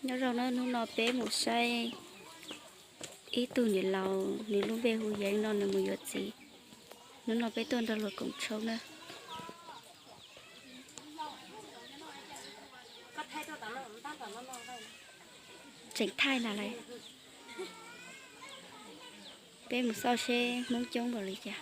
Nyob zoo na, hnub no peb mus saib ib tug niam laus, nws lub npe hu Yeev no, nws mus yuav txiv. Hnub no peb tuaj nrog luag koom tshoob na. Tseem thaij na lawm. Peb mus xauj seb Hmoob coob npaum li cas.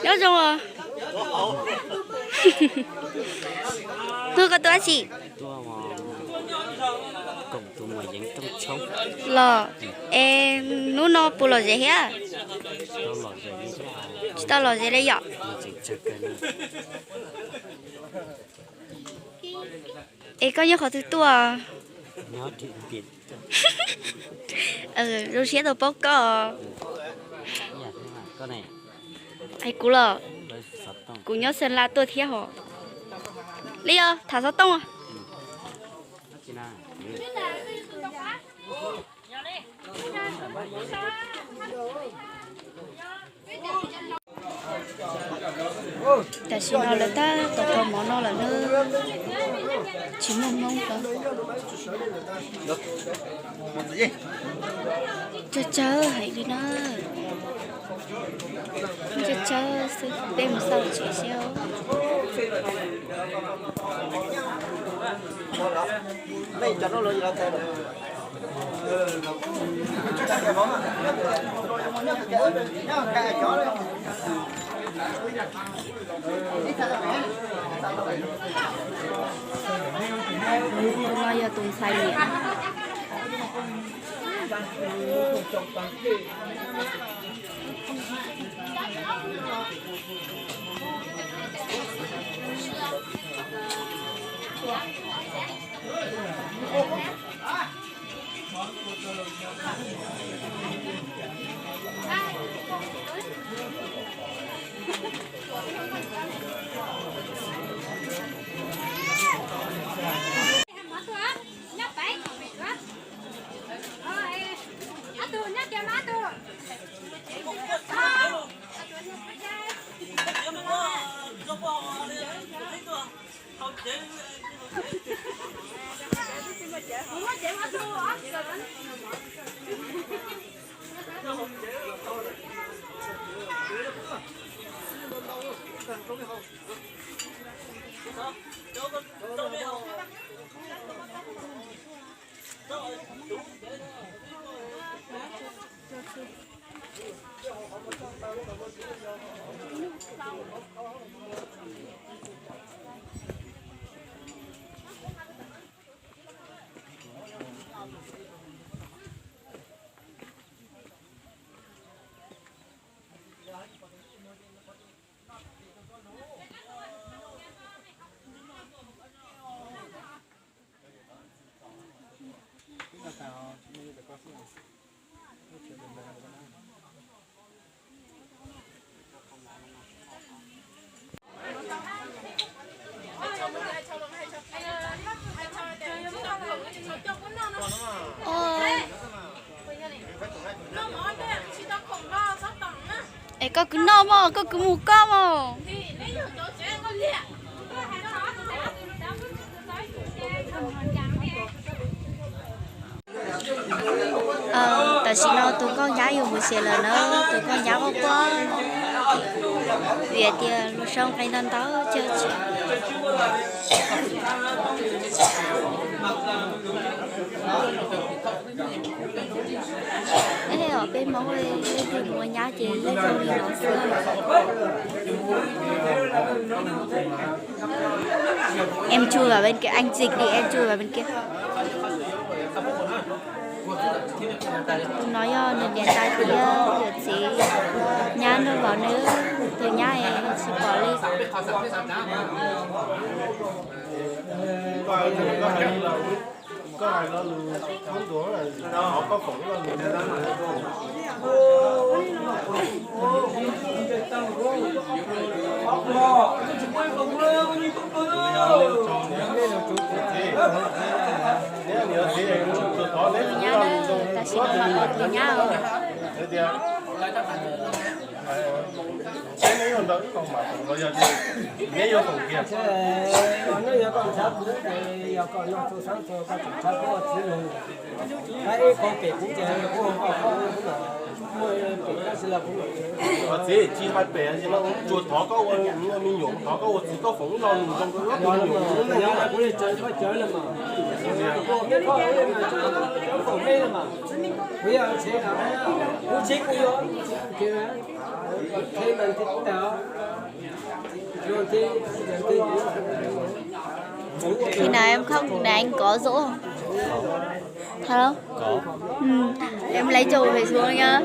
Nyob zoo os. Hnub koj tuaj tsi? Los, es hnub no puas lom zem thiab? Tsis tau lom zem li yom? Es koj nyob qhov twg tuaj? Zoo siab tau paub koj. Hais kuv los, kuv nyob Xeem Las tuaj thiab hos. Li os, tham xov tooj. Tam sim no lawv tab tom kaus mov no lawm na, tsis muaj Hmoob lawm. Tsawg tsawg heev li na. Tsawg tsawg xwb, peb mus xauj tsev seb. Tus no yog tus ntxhais niam. Es koj kwv noj mog, koj kwv mus koj mog. Tam sim no tus nkauj nyab yuav mus tsev lawm na, tus nkauj nyab quaj quaj vim tias luag sau nqe ntau ntau cog tsis. Ej, peb Hmoob mus ua nyab ces yeej zoo li no xwb. Em chui vào bên kia, anh dịch đi, em chui vào bên kia. Tus no yog nws niam tais thiab yawm txiv nyab nrog vauv nws, tus nyab es tsis pom li. Tus nyab na, tam sim no los tus nyab. Txiv, tsis hais pem, tsuas thov koj ua me nyuam, thov koj ua txiv koj foom ib lo lus zoo rau koj tus me nyuam. Khi nào em khóc này anh có dỗ không? Hello? Có. Ừ. Em lấy chồng phải xuống nhá.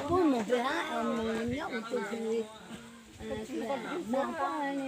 Pub nws pem hab, nws nyob ua tus pem, mas poj ne.